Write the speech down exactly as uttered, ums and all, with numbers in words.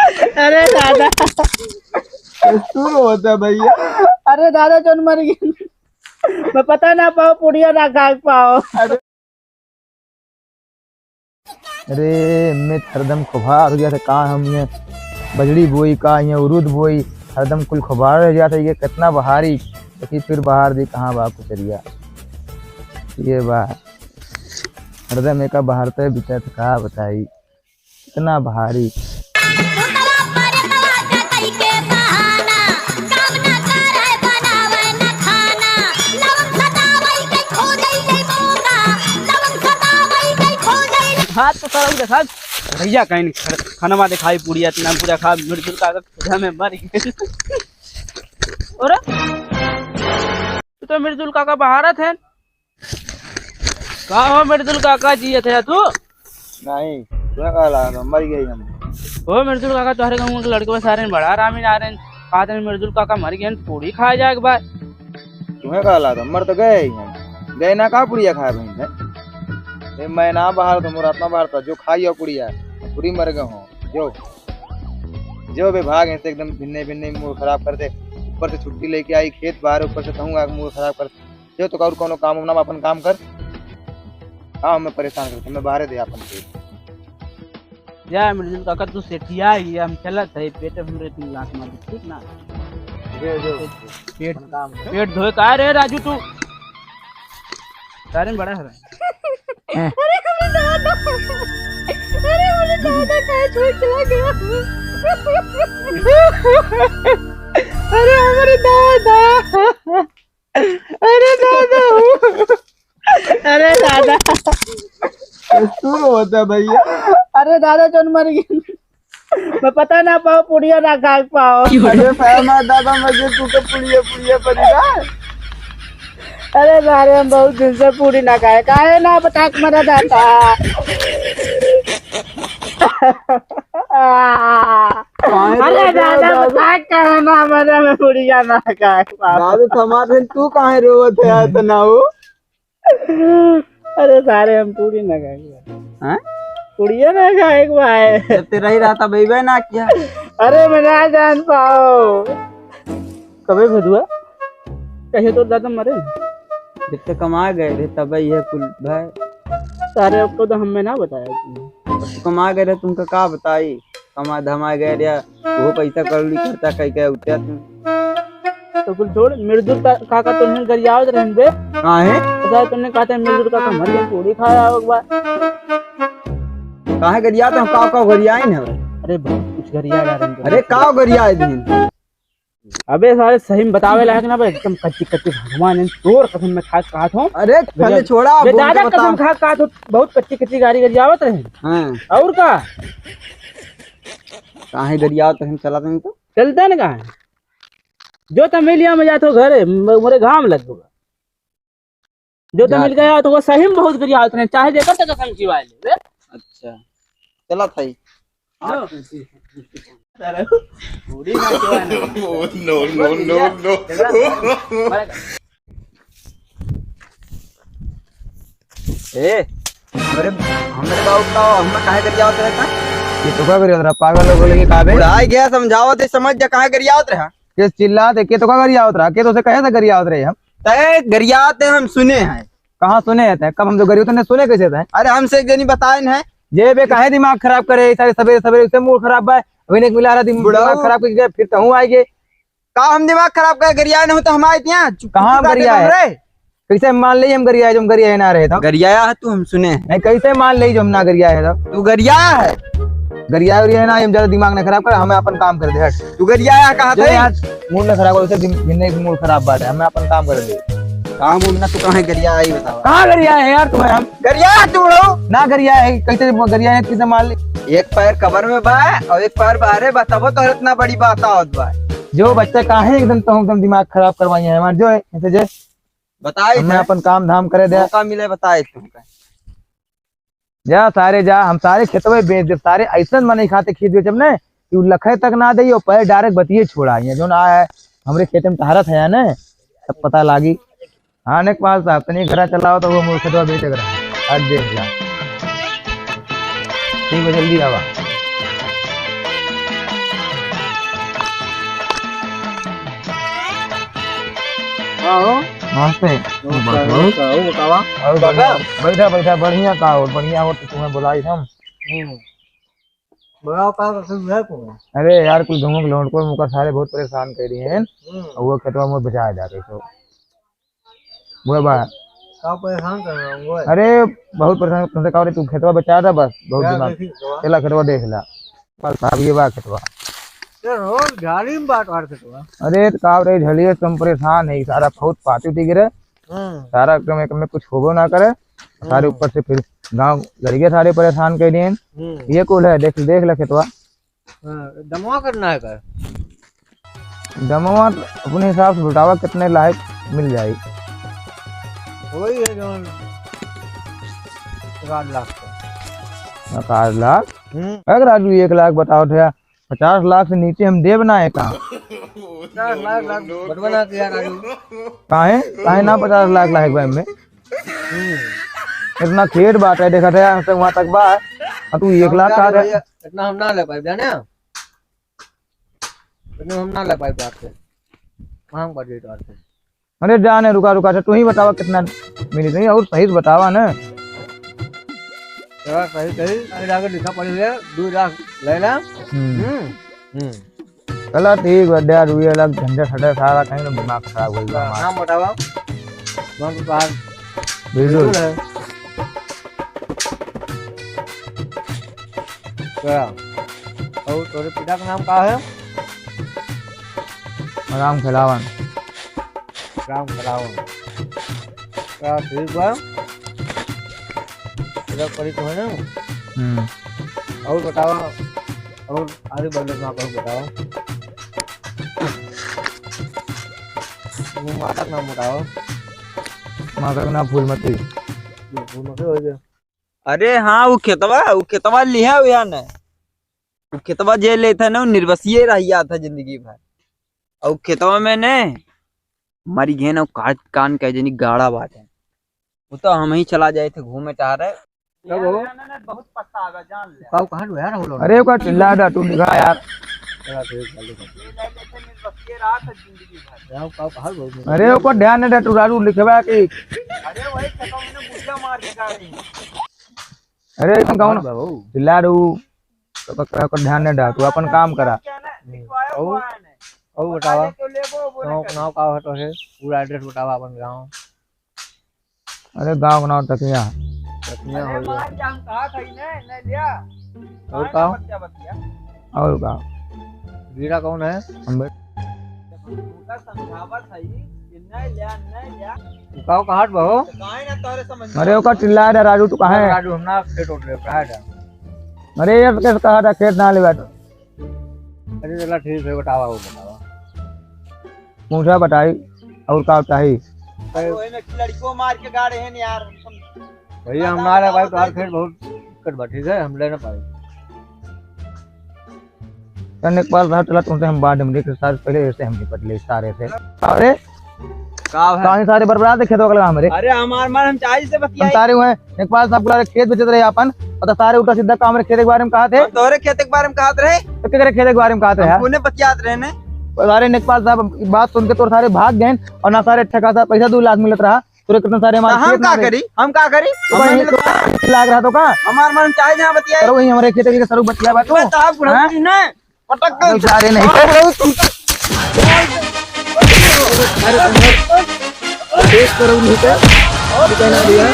अरे दादा। तू रोवत है भैया? अरे दादा, जौन मर गए, मैं पता ना पाओ, पुड़िया ना खा पाओ। अरे, मैं हरदम खुभार हो जाता, का हम ये बजड़ी बोई, का ये उरुद बोई, हरदम कुल खुभार हो जाता, ये कितना बहारी, लेकिन फिर बहार दी कहाँ बा कुचरिया, ये बा, हरदम एका बहारते बिचत, का बताई, कितना बहारी। हाथ तो सारा उधर खा। भैया कहीं नहीं खा-, खाना में दिखाई पूरी इतना पूरा खा, मिर्जुल काका खुदा में मर गए। अरे, तू तो मिर्जुल काका बहारत है। का हो मिर्जुल काका, जियत है तू? नहीं, तुम्हें का लगा, मर गई हम। हो मिर्जुल काका, तोहरे गाँव के लड़के सारे बड़ा आरामी ना रहे, कहते हैं मिर्जुल काका मर गए, पूरी खाए जाए के बाद। तुम्हें का लगा, मर तो गए ही हम, गए ना का पुड़िया खाए बहिन है? ए, मैं ना बाहर तो, मोर आत्मा बाहर था, जो खाई हो पुड़िया, पूरी मर गए हो, जो, जो विभाग है से एकदम भिन्ने भिन्ने मूड खराब कर दे, ऊपर से छुट्टी लेके आई खेत बाहर, ऊपर से कहूँ आके मूड खराब कर, जो तो और कोनो काम ना, अपन काम कर, का हमें परेशान करते, हमें बाहरे दे अपन खेत। जा मिर्जुल काका, तू सेठिया ही, हम चलत है, पेट हमरे तीन लाख मार दे, ठीक ना? जो, जो। पेट, अपन काम कर। पेट धोए का रे राजू तू? सारे में बड़ा है। अरे हमरे दादा, अरे हमरे दादा का छोड़ चला गया। अरे हमरे दादा, अरे दादा। अरे दादा। तू रोता भैया? अरे दादा, जौन मर गए, मैं पता ना पाओ, पुड़िया ना खा पाओ। अरे फैमा दादा, मैं जे तू के पुड़िया, पुड़िया पड़ी ना। अरे सारे, हम बहुत दिन से पूरी ना खाए, काहे ना बता के मरा जाता। काहे रे अरे दादा, दादा? बता के ना मरा, मैं पुड़िया ना खाए पाओ। दादा, थमार दिन तू काहे रोवत है इतना हो? अरे सारे, हम पूरी ना खाए के बा। हाँ? पूड़िया ना खाए के बा। जब ते रही रहा था, बेबे ना किया। अरे मैं ना जान पाओ। कबे भदुआ? कहिए तो दादा मरे। जब ते कमा गए रहे, तब यह कुल भाई। सारे, आपको तो हमें ना बताया तुमने। अब तू कमा गए रहे, तुमका का बताई? कमा धमा गए रहे, वो पैसा कौड़ी खर्चा कई के उठ्या तू। तो कुल छोड़, मिर्जुल का, काका तुमने गरियावत रहन बे। काहे? पता है तुमने कहा था मिर्जुल काका मर गए, पूरी खाया होगा। काहे गरियात हम? का, का गरियाइन है? अरे बहुत कुछ गरिया रहा रहन बे। अरे का गरियाए दिन? अबे सारे सही में बतावे लायक ना बे, एकदम कच्ची कच्ची भगवान है, तोर कसम मैं खा के कहत हूँ। अरे पहले छोड़ा, बे बोल के दादा बता। कसम खा के कहत हूँ, बहुत कच्ची कच्ची गारी गरियावत रहे। हाँ। और का? काहे गरियावत रहे, चला तनी तो। चलता ना कहाँ? जो तो मिल लिया, मैं जात हो घरे, म-, मोरे घाम लग गया। जो तो जा। मिल गया तो वो सही में बहुत गरिया होते हैं, चाहे जेकर तक कसम खिवाए ले बे। अच्छा, चला था ही। लो। पूरी ना खिवाए ना। No, no, no, no। ए, हमरे, हमरे बाबू का, हम काहे गरियावत रहता? ये तो का गरियावत रहा? पागल हो गए का बे? बुढ़ाई गया, समझावत है, समझ जा, काहे गरियावत रहा? के चिल्लात है, के तो का गरियावत रहा? के तो से कहे था गरियावत रहे हम? तय गरियात है, हम सुने हैं। कहाँ सुने हैं तय? कब हम जो गरियो तने सुने कैसे तय? अरे हमसे एक जनी बताए न है। जे बे काहे दिमाग खराब करे, सारे सवेरे सवेरे उससे मूड खराब बा। अभी ने मिला रहा दिन बुढ़ऊ। दिमाग खराब करके फिर तो हूँ आएंगे। का हम दिमाग खराब कर गरियाए न हो तो हम आए थियाँ? चुप कहाँ चुप गरियाए? रे। कैसे मान ले हम गरियाए, जो हम गरियाए ना रहे तो? गरियाया है तू, हम सुने हैं। नहीं, कैसे मान ले जो हम ना गरियाए तो? तू गरियाया है। गरियाए उरियाए ना, हम ज्यादा दिमाग ना खराब कर, हमें अपन काम कर दे, हट। तू गरियाया कहा जो था? यार, मूड ना खराब कर, उसे दिन, दिन एक मूड खराब बात है, हमें अपन काम कर दे। काम उम ना, तू कहाँ गरियाया, ये बतावा। कहाँ गरियाए है यार तुम्हें हम? गरियाया तू लोग। ना गरियाए है, कैसे गरियाए है, कैसे मान ले? एक पैर कबर में बा और एक पैर बाहरे बा, तबो तो इतना बड़ी बात आवत बा। जो बच्चा काहे एकदम तो एकदम दिमाग खराब करवाई है हमार, जो है, ऐसे जे बताए हमें थे। अपन काम धाम करे दे। मौका मिले बताए तुमका। जा सारे जा, हम सारे खेतवे बेच देब, सारे ऐसन मनई खाते खेत बेचब ने कि उ लखे तक ना देई, और पहले direct बतिये छोड़ा। ये जोन आ है, हमरे खेते में टहरत है ने, तब पता लागी। हाँ, नेकपाल साहब, तनी घरा चलाओ तो वो मोर खेतवा बेच कर। आज देख जा। ठीक है, जल्दी आवा। का हो? नमस्ते। नमस्कार, बैठो। नमस्कार। और बतावा? और बढ़िया, बैठा, बैठा, बढ़िया का हो? बढ़िया हो तो तुम्हें बुलाई हम। हम्म। बताओ, का कसूर है तुम्हें? अरे यार, कुल गाँव के लौंडकवा मुका सारे बहुत परेशान कर दिए हैं। हम्म। और वो खेतवा मोर बेचाए जाके तो। वो बा। का परेशान कर रहा हूँ, वो है? अरे, बहुत परेशान, तुमसे कहा रे, तू खेतवा बेचाए दा बस, बहुत क्या दिमाग। देखी खेतवा? चला खेतवा देख ला। बस साहब, ये बा खेतवा। ये रोज झाड़ी में बात बात खेतवा। अरे, तो का रे, झलिए से हम परेशान है, सारा बहुत पाती उठी गिरे। हम्म। सारा एकदम एक में कुछ होबो ना करे, सारे हम्म। ऊपर से फिर गाँव लड़िए सारे परेशान कर दिए। हम्म। ये कुल है, देख, देख ले खेतवा। हाँ, दमवा करना है का? दमवा तो अपने हिसाब से बतावा कितने लायक मिल जाई। वही है जौन एक आध लाख का। एक आध लाख? हम्म। अगर राजू एक लाख बताओ थे, पचास लाख से नीचे हम देब ना है का? पचास लाख, लाख बटवा ना किया राजू। काहे? काहे ना पचास लाख लायक बा एमे? हम्म। इतना खेत बाटे, देखा था यहाँ से वहाँ तक बा, और तू एक लाख कहा था। भैया, इतना हम ना ले पाइब, जाने? इतना हम ना ले पाइब आपसे। महंग पड़ जाई तो आपसे। अरे जाने, रुका, रुका, अच्छा तू ही बतावा कितना मिली, नहीं और सही से बतावा ना। चला सही, सही, आगे जाके लिखा पड़ी है, दो लाख ले ला। हम्म। हम्म, हम्म। चला ठीक बा, दे दू, ये अलग झंझट हटे सारा, कहीं ना दिमाग खराब हो गया। नाम बतावा। नाम तो बाहर बिल्कुल। बिल्कुल है। क्या? और तोरे पिता का नाम का है? राम खेलावन। राम खेलावन। क्या ठीक बा? इधर पड़ी तो है ना? हम्म। और बतावा, और आगे बढ़ लो, आप और बतावा। वो माता का नाम बतावा। माता का नाम फूलमती। ये फूलमती हो गया। अरे हाँ, वो खेतवा, वो खेतवा लिहा हुआ न। वो खेतवा जे लेत है ना, वो निर्बसिये रह जात है जिंदगी भर। और खेतवा में ने मरी घेन और काट कान के जनी गाड़ा बाटे। वो तो हम ही चला जाए थे घूमे टहरे। कब हो? यार, ना, ना, बहुत पछतावा, जान ले। काऊ कहाँ गया रहो लोग? अरे, ओका चिल्ला दा, तू निगाह यार। चला, ठीक है, ले। ये ले लेते, निर्बसिये रहा था जिंदगी भर। काऊ, काऊ कहाँ गया? अरे, ओका ध्यान नहीं दे, तू राजू लिखवा की। अरे, वही खेतवा में बुढ़िया मार के जा रही है। अरे, एकदम गाँव ना। बाबू। चिल्ला दू, तो ओकर, ओकर ध्यान नहीं डाल, तू अपन काम करा। और, और बतावा, गाँव, गाँव का हो तो है, पूरा address बतावा अपन गाँव। अरे, गाँव का नाम टकिया। टकिया हो गया। और का? और का? वीरा कौन है? हम बे- उनका समझावत है कि नहीं लिया, नहीं लिया। तू काहो कहत बहो? तो काहे ना तोरे समझ में अरे ओका आवत? चिल्ला दे राजू, तू काहे? राजू, हम ना खेत उठ रहे, कहा जा। अरे यार, कैसे कहा था खेत ना लेवा तो? अरे चला ठीक है, बतावा, वो बतावा। पूछा बताई, और का चाही? अरे ओए में लड़कियों मार के गाड़े हैं यार, हम भैया, हम ना ले भाई, तोहार खेत बहुत दिक्कत बा, ठीक है, हम ले ना पाई। तो नेकपाल साहब, चला तुमसे हम बाद में देख, सारे पहले ऐसे हम निपट ले सारे से। अरे का है? कहाँ सारे बरबरात है खेतवा के लगा हमरे? अरे हमार मन हम चाही से हम बतियाई। सारे हुए नेकपाल साहब बुला रहे, खेत बेचत रहे अपन, और तो सारे उल्टा सीधा काम रहे, खेत के बारे में कहा थे। हम तोहरे खेत के बारे में कहत रहे। तो के करे खेत के बारे में कहत रहे हम यार? कोने बतियात रहे ने। अरे नेकपाल साहब, बात सुन के तोर सारे भाग गए और ना सारे ठेका साहब पैसा दो लाख मिलत रहा। तोरे कितना सारे तो हमारे हम खेत का ना रहे। करी? हम का करी? तो हम भाई, नहीं तो मिलत लाग रहा तो का? हमार मन चाहे जहाँ बतियाए। करो वही हमारे खेत के सरू बतिया बात तो। मैं तो आप बुढ़ा हाँ? जी ने पटक तो कर सारे नहीं। अरे तुम देख करो नहीं तो। और कहना दिया।